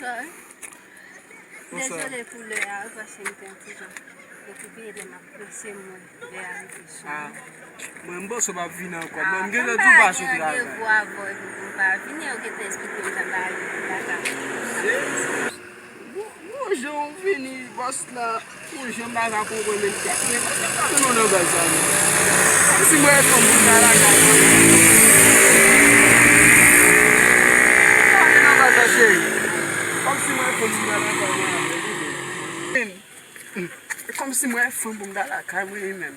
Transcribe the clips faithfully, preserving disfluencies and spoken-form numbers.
Bonswa. Dezole pou lè a, wi, paske m te yon ti jan okipe lè m ap panse mwen lè a rive sou mwen. Mwen, m panse w p ap vini ankò. Mwen, m gentan di w pa sou travay. Mwen gen randevou avè w epi pou m pa vini, ou gentan esplike m jan bagay yo te pase. Bon, bon jan w vini, bòs la. Bon, jan m pa ka konprann menm kèk. Men kòman m pa konn nou nan baz la menm? Kòmsi mwen fò m vin nan lakay mwen. Kòman m nan baz la, cheri? Kòmsi mwen fò m vin nan lakay mwen avè w, wi, menm. E kòmsi mwen fò m vin nan lakay mwen, wi, menm.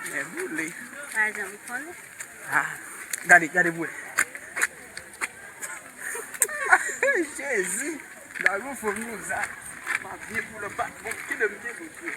Men boule. Pa janm konnen. Ah, gade, gade pou wè. Jezi, la gon fanm konsa. M ap byen pou lè pa bon, kile m te bouke.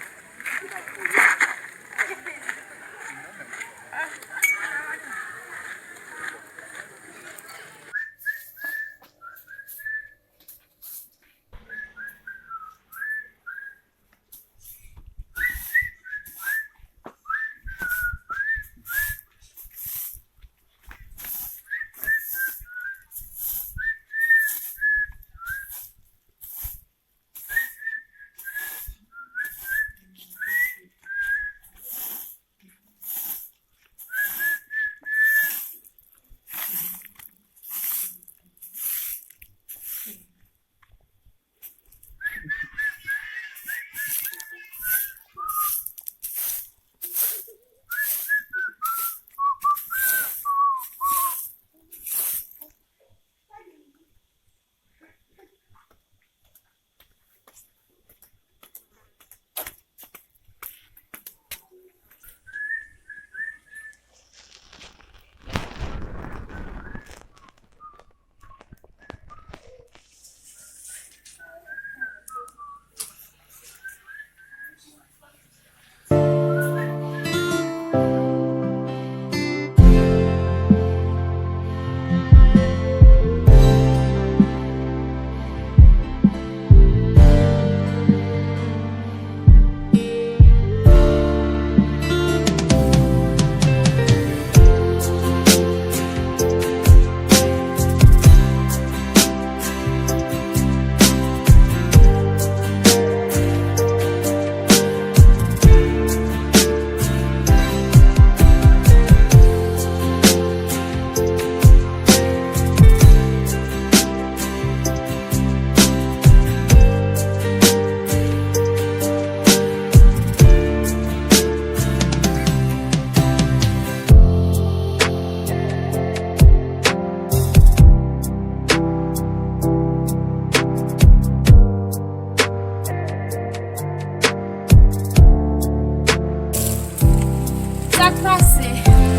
Sa k pase?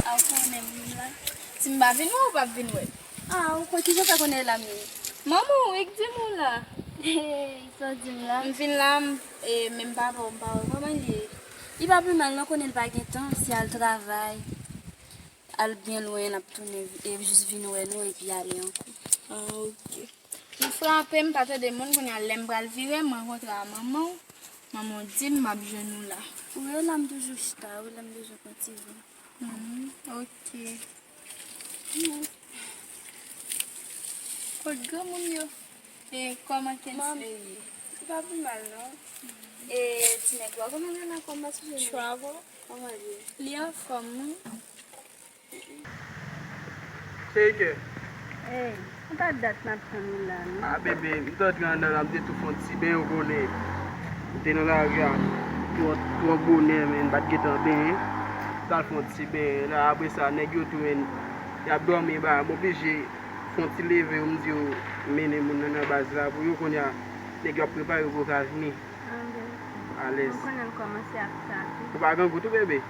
A, ou konnen m la. Si m pa vin wè w, ou p ap vin wè m. A, ou kwè kijan w fè konnen la m ye? Manman w wi k di m ou la. Hey, sa w di m la? M vin la, m, e, menm papa w m pa wè. Kòman l ye? Li pa pi mal non, konnen l pa gen tan, se al travay, al byen lwen, l ap tounen, e jis vin wè nou epi ale ankò. A, ok. Li frape m, pa tande moun, kounye a lè m pral vire, m rankontre a manman w. Manman w di m m ap jwenn ou la. Wi, la m toujou chita, wi, lè m bezwen pran ti van. Hmm, ok. Kot granmoun yo? E kòman Kensley ye? Li pa pi mal non. E ti nèg la, kòman l ye la, kòman l ye? Travel. Kòman l ye? Li anfòm wi. Cheri kè. Ey, ou pa dat m ap tann ou la non. A bebe, m t antre anndan la, m te tou fè yon ti benyen, ou konnen. M te nan lari a twò, twò bonè, men m pa t gentan benyen. M t al fè yon ti benyen la, apre sa, nèg yo tou, men, y ap dòmi ba, m oblije fè yon ti leve yo, m di yo mennen moun nan nan baz la pou yo, kounye a, nèg yo ap prepare pou yo ka vini. Alèz. Ou konnen l kòmanse ap sa tou. Ou pa grangou tou, bebe?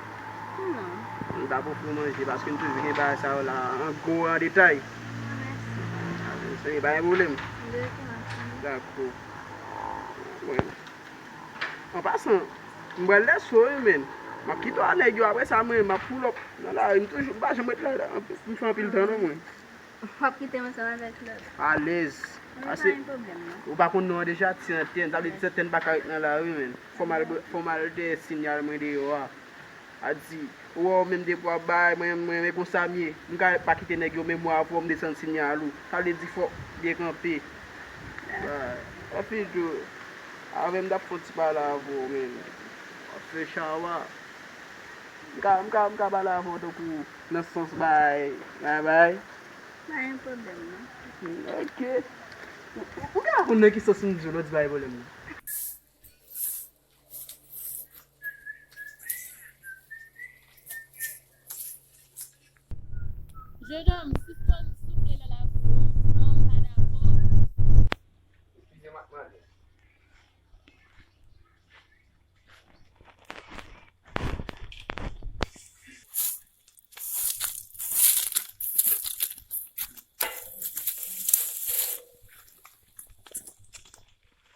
Non. M t ap ofri w manje, paske m toujou gen bagay sa yo la, an gwo, an detay. Mèsi. Alèz, pa gen pwoblèm. Dako. An pasan, m pral lèse w wi, men. M ap kite w a nèg yo, apre sa, mwen, m ap pull up nan lari. M toujou, m pa janm ret la, m fè anpil tan non, mwen. W ap kite m ansanm avèk lòt. Alèz. Wi, pa gen pwoblèm non. Ou pa konn non an deja, Ti Antèn. Sa vle di Ti Antèn pa ka ret nan lari, men. Fò m al, fò m al dèyè sinyal mwen deyò a. A di, ou wè w menm depi w ap bay, mwen, mwen, men konsa m ye. M ka pa kite nèg yo, men mwen avè w m desann sinyal ou. Sa vle di fò w byen kanpe. Anfen, Djo, avè m t ap fè yon ti pale avè w, men w ap fè chawa. M ka, m ka, m ka pale avè w tankou nan sans bay, bay, bay. Pa gen pwoblèm, non. Ok. Ou, ou, ou ka konn nan ki sans m di w lòt bagay pwoblèm nan. Jennonm, sispann soufle nan lakou an, m pa dakò. Eskize m ap mande.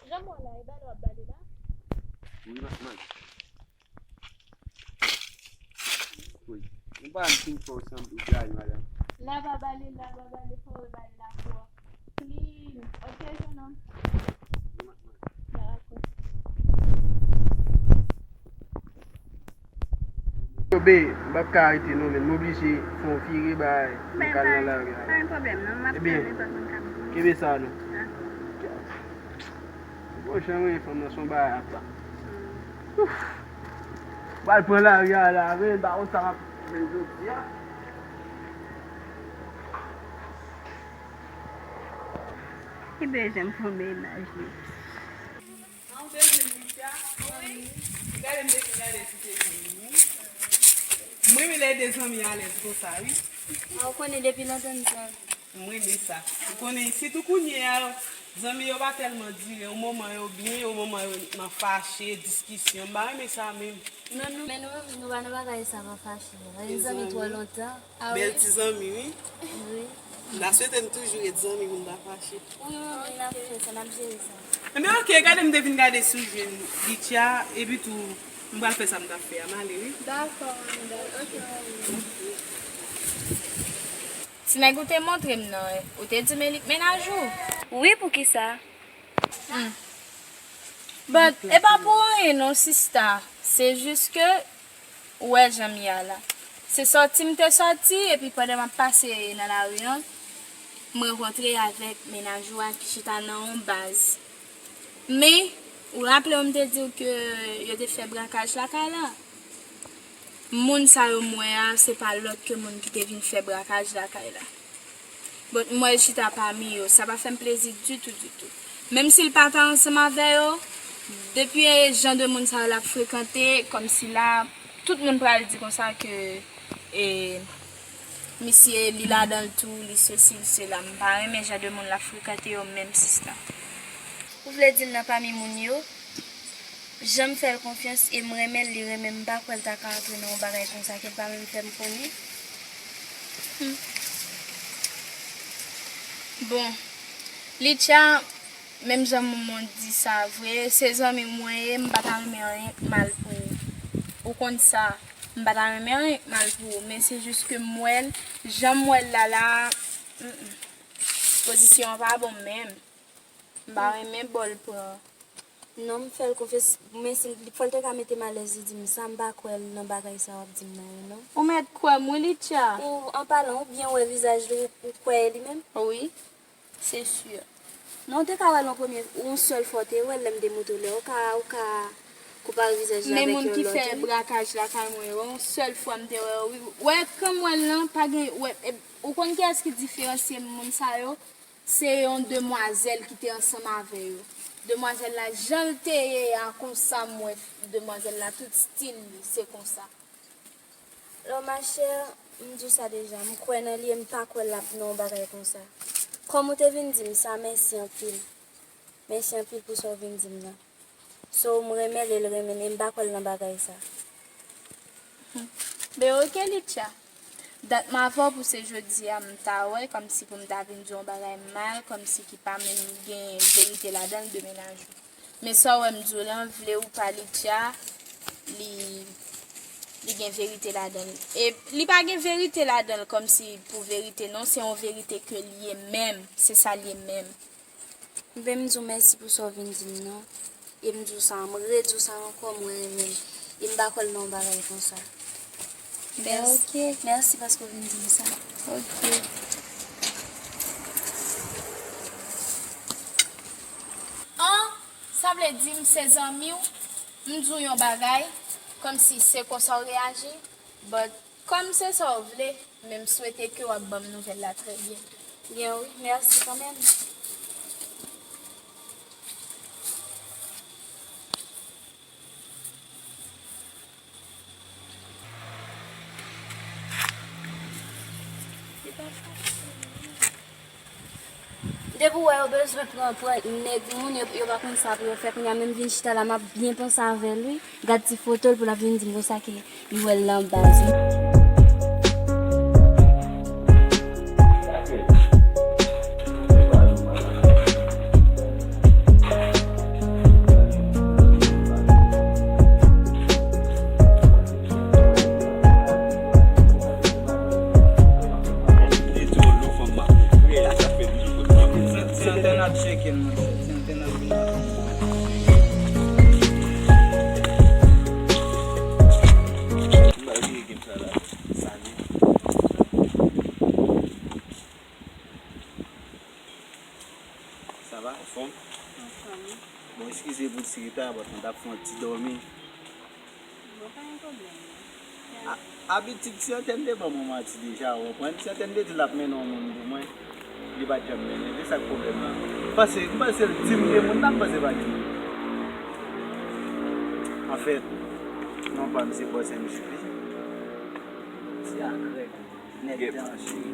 Jan mwen la, e bale w ap bale la? Wi, m ap mande. Wi. Nou pa fin fè w sanble w blayi, madanm. Laba bale, laba bale, fò w bale lakou a. Clean. Ok, jennonm? Wi, m ap mande. Dakò. Yo, be, m p ap ka rete non, men m oblije fè yon vire bay, m k al nan lari a. Pa gen pwoblèm non, m ap tann nenpòt moun k ap vini. Kenbe sa non. Dakò. Bon, jan mwen fanm nan se yon bagay apa. Ouf. M pral pran lari a la, men m pa konn sa m ap jwenn jodi a. Ki bezwen pou mennaj li. An, ou te di m Licha? Wi. Gade, m te fin gade si se vre, wi. Mwen renmen lè de zanmi alèz konsa, wi. A, ou konnen depi lontan n zanmi. Mwen renmen sa. Ou konnen, sitou kounye a, zanmi yo pa tèlman dire. Yon moman yo byen, yon moman yo nan fache, diskisyon. M pa renmen sa menm. Non, non, men nou, nou pa nan bagay sa pa fache. Yon zanmi twò lontan. Ah, bèl ti zanmi, wi. Wi. N a swete n toujou ret zanmi pou n pa fache. Wi, wi, wi, n ap fè sa, n ap jere sa. Enben, ok, gade m te vin gade si w jwenn Licha, epi tou, m pral fè sa m t ap fè a, m ale, wi. Dakò, mami, dakò. Ok. Ti nèg ou te montre m nan, ou te di m e li k mennaj ou? Wi, poukisa? Hmm. But, e pa pou anyen non, sista. Se jis ke, ou wè jan m ye a la. Se sòti m te sòti, epi pandan m ap pase nan lari an, m rankontre avèk mennaj ou a ki chita nan yon baz. Men, ou raple w m te di w ke yo te fè brakaj lakay la? Moun sa yo m wè a, se pa lòt ke moun ki te vin fè brakaj lakay la. But m wè l chita pami yo, sa pa fè m plezi ditou, ditou. Menm si l pa ta ansanm avè yo, depi e jan de moun sa yo l ap frekante, kòmsi la, tout moun pral di konsa ke, e, misye, li ladan l tou, li sesi, li sela. M pa renmen jan de moun l ap frekante yo menm, sista. Ou vle di l nan pami moun yo? Jan m fè l konfyans e m renmen l, li renmen m, m pa kwè l ta ka antre nan yon bagay konsa ke l pa menm fè m konnen. Hmm. Bon, Licha, menm jan Momon di sa vre, se zanmi mwen ye, m pa ta renmen anyen k mal pou ou. Ou konn sa, m pa ta renmen anyen k mal pou ou, men se jis ke m wè l, jan m wè l la la, mm, mm. Pozisyon an pa bon menm. M pa renmen bò l pran. Non, m fè l konfyans, men si l, fò l te ka mete m alèz, li di m sa, m pa kwè l nan bagay sa w ap di m nan yo, non. Ou mèt kwè m wi, Licha. Ou, an palan, ou byen wè vizaj li, ou, ou kwè e li menm? Wi, se si. Non, w te ka wè l yon premye, yon sèl fwa w te wè l lè m te montre w lè, ou ka, ou ka konpare vizaj la avèk yon lòt. Men moun ki fè brakaj lakay mwen yo, yon sèl fwa m te wè yo, wi. Wè, kan m wè l lan, pa gen, wè, e, ou konn kiyès ki diferansye m moun sa yo? Se yon demwazèl ki te ansanm avè yo. Demwazèl la, jan l te ye a, konsa m wè demwazèl la, tout stil li, se konsa. Lò, machè, m di w sa deja, m kwè nan li e m pa kwè l ap nan yon bagay konsa. Kòm ou te vin di m sa, mèsi anpil. Mèsi anpil pou sa w vin di m nan. So, m renmen l e l renmen m, e m pa kwè l nan bagay sa. Ben, ok, Licha. Dat m avè w pou se jodi a, m ta wè, kòmsi pou m ta vin di w yon bagay mal, kòmsi ki pa menm gen verite ladan l de mennaj ou. Men sa w wè m di w lan, vle ou pa, Licha, li, li gen verite ladan l. E li pa gen verite ladan l kòmsi pou verite, non, se yon verite ke l ye menm, se sa l ye menm. Ben, m di w mèsi pou sa w vin di m nan. E m di w sa, m redi w sa ankò, mwen renmen l. E m pa kwè l nan yon bagay konsa. Ben, ok. Mèsi paske w vin di m sa. Ok. Vle di m se zanmi w, m di w yon bagay, kòmsi se konsa w reyaji, but kòm se sa w vle, men m swete ke w ap ban m nouvèl la trè byento. Byen wi, mèsi kanmenm. Depi w wè yo bezwen pran, pran nèg moun, yo, yo pa konn sa pou yo fè. Kounye a menm vin chita la, m ap byen panse avè l wi. Gad ti foto l pou l ap vin di m konsa ke li wè l nan baz wi. Ti antèn ap tcheke l, monchè. Ti antèn ap vin ap. Sa va? Anfòm? Anfòm. Bon, eskize pou ti reta, but mwen t ap fè yon ti dòmi. Bon, pa gen pwoblèm, non. A-, abitid ti antèn te ban mwen manti deja, ou konprann? Ti antèn te di l ap mennen yon moun pou mwen. Li pa t janm mennen. Se sa k pwoblèm la. M panse, m panse l di m gen moun la, m panse pa gen moun. Anfèt, non pa m se Bòs M J P. Se a krèk. Nèg danjere.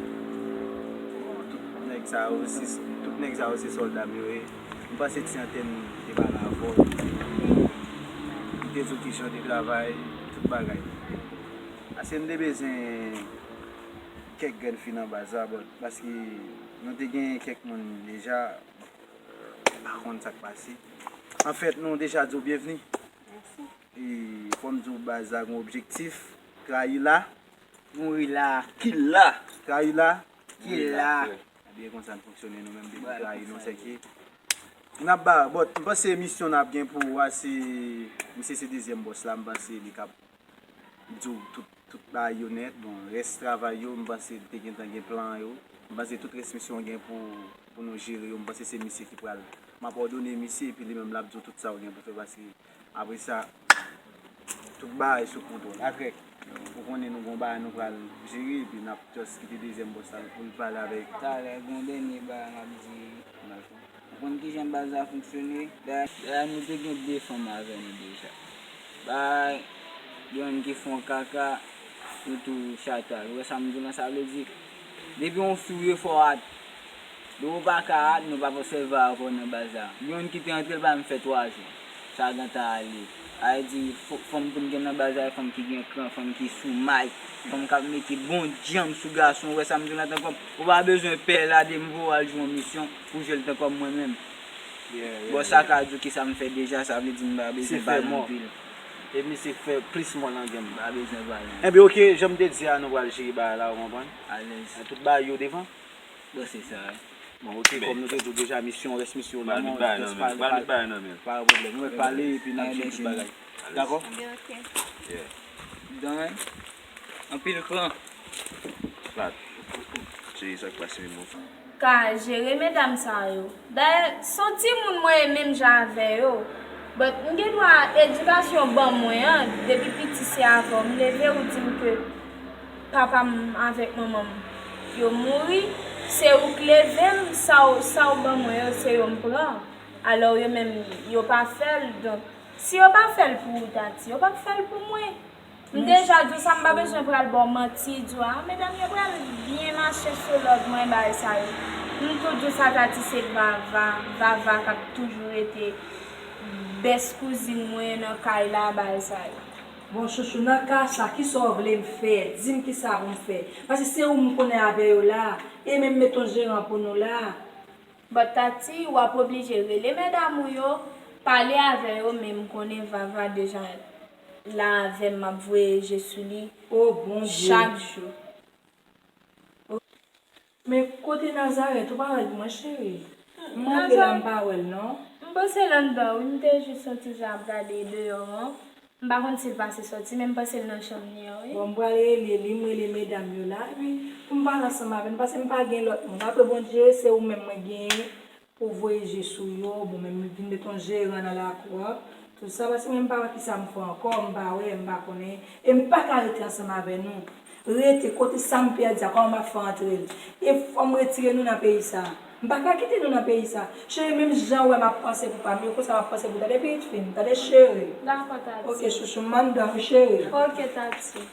Bon, tout nèg sa yo se, tout nèg sa yo se sòlda m yo ye. M panse ti antèn te pale avè w. Li te di w kijan w te travay, tout bagay. Paske m te bezwen kèk grenn fi nan baz la, but paske nou te gen kèk moun deja, m pa konn sa k pase. Anfèt, nou deja di w byenvni. Mèsi. E fò m di w baz la gen objektif, trayi la. Mouri la. Kill la. Trayi la. Kill la. Ebyen konsa n fonksyone nou menm depi trayi nou sèke. N ap ba, but m panse misyon n ap gen pou ou a se, misye se dezyèm bòs la, m panse li k ap di w tout, tout bagay yo nèt. Bon, rès travay yo, m panse li te gentan gen plan yo. M panse tout rès misyon gen pou, pou nou jere yo. M panse se misye ki pral, m ap òdone misye, epi li menm l ap di w tout sa w gen pou fè, paske apre sa, tout bagay sou kontwòl. Akrèk, ou konnen nou gon bagay nou pral jere, epi n ap just kite dezyèm bòs la pou l pale avèk. Talè, gon dènye bagay m ap di. Ou konn kijan baz la fonksyone? Dayè, dayè nou te gen de fanm avè nou deja. Bay, gen youn ki fè yon kaka, nou tou chata l. Ou wè sa m di w lan, sa vle di, depi yon fi w ye fò w at. Depi w pa ka at, nou p ap obsève avè w nan baz la. Gen youn ki te antre, l pa menm fè twa jou. Sa gentan ale. Sa vle di, fò, fanm pou n gen nan baz la, fanm ki gen kran, fanm ki sou may, fanm k ap mete bon djanm sou gason. Ou wè sa m di w lan, tankou ou pa bezwen pè l a, de m voye w al jwe yon misyon pou jwe l tankou mwen menm. Bon, sa ka di w kisa m fè deja, sa vle di m pa bezwen pale anpil. E misye fè plis mò nan game. M pa bezwen pale. Enben, oke, jan m te di a, nou pral jere bagay la, ou konprann? Alèz. Tout bagay yo devan. Bon, se sa, wi. Bon, oke, kòm nou te di w deja, misyon, rès misyon nan men w, just pale, pa gen pwoblèm. Nou mèt pale, epi n ap jere tout bagay. Dakò? Ebyen, oke. Done. Anpil kran. Flat. Cheri, sa k pase menm? Ka jere medam sa yo. Dayè, se yon timoun mwen ye menm jan avè yo. But m gen dwa edikasyon w ban mwen an, depi piti se avè w m leve, ou di m ke papa m avèk manman m yo mouri, se ou k leve m, sa w, sa w ban mwen yo, se yo m pran. Alò yo menm, yo pa fè l, donk, si yo pa fè l pou ou, Tati, yo p ap fè l pou mwen. M deja di w sa, m pa bezwen pral ba w manti, di w, a, medam yo pral byen mache sou lòd mwen, bagay sa yo. M tou di w sa, Tati, se Vava, Vava k ap toujou rete bèst kouzin mwen nan kay la, bagay sa yo. Bon, chouchou, nan ka sa, kisa w vle m fè? Di m kisa pou m fè. Paske se ou m konnen avè yo la, e menm met yon jeran pou nou la. But Tati, w ap oblije rele medam ou yo, pale avè yo, men m konnen Vava deja la avè m, m ap voye je sou li chak jou. O Bondye. Men kote Nazarèt, ou pa wè l pou mwen, cheri? M rantre la, m pa wè l, non. M panse l anndan, wi, m te jis yon ti jan ap gade deyò an. M pa konn si l pase sòti, men m panse l nan chanm li an, wi. Bon, m pral rele li, m rele medam yo la, epi pou m pale ansanm avè l, paske m pa gen lòt moun. Apre Bondye, se ou menm mwen genyen. Pou voye je sou yo, bon, men m vin met yon jeran nan lakou a. Tout sa, paske mwen m pa wè kisa m fè ankò, m pa wè, m pa konnen. E m pa ka rete ansanm avè nou. Rete, kote sa m pèdi a, kòman m ap fè antre l? E fò m retire nou nan peyi sa. M pa ka kite nou nan peyi sa. Cheri, menm jan w wè m ap panse pou pa m, e konsa m ap panse pou tande pitit fi m. Tande, cheri. Dakò, Tati. Ok, chouchou, m anndan wi, cheri. Ok, Tati.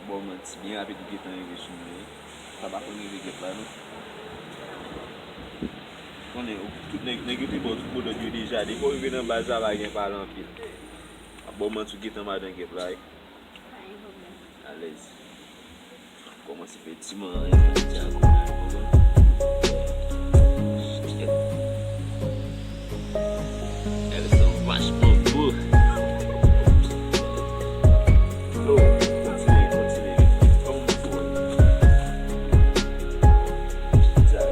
Bon, manti, byen rapid ou gentan rive sou mwen. Sa pa konn rive gèt la, non. Konnen, ou, tout nèg, nèg yo te ba w tout modòd yo deja. Depi w rive nan baz la, pa gen pale anpil. Bon, manti, ou gentan madan gèt la, wi. Pa gen pwoblèm. Alèz. Kòmanse fè ti manrè, fè ti agonay, ou konprann? Shit. Èl sovajman bo. Flow, kontinye, kontinye. Kòman w fè? Sa, sa,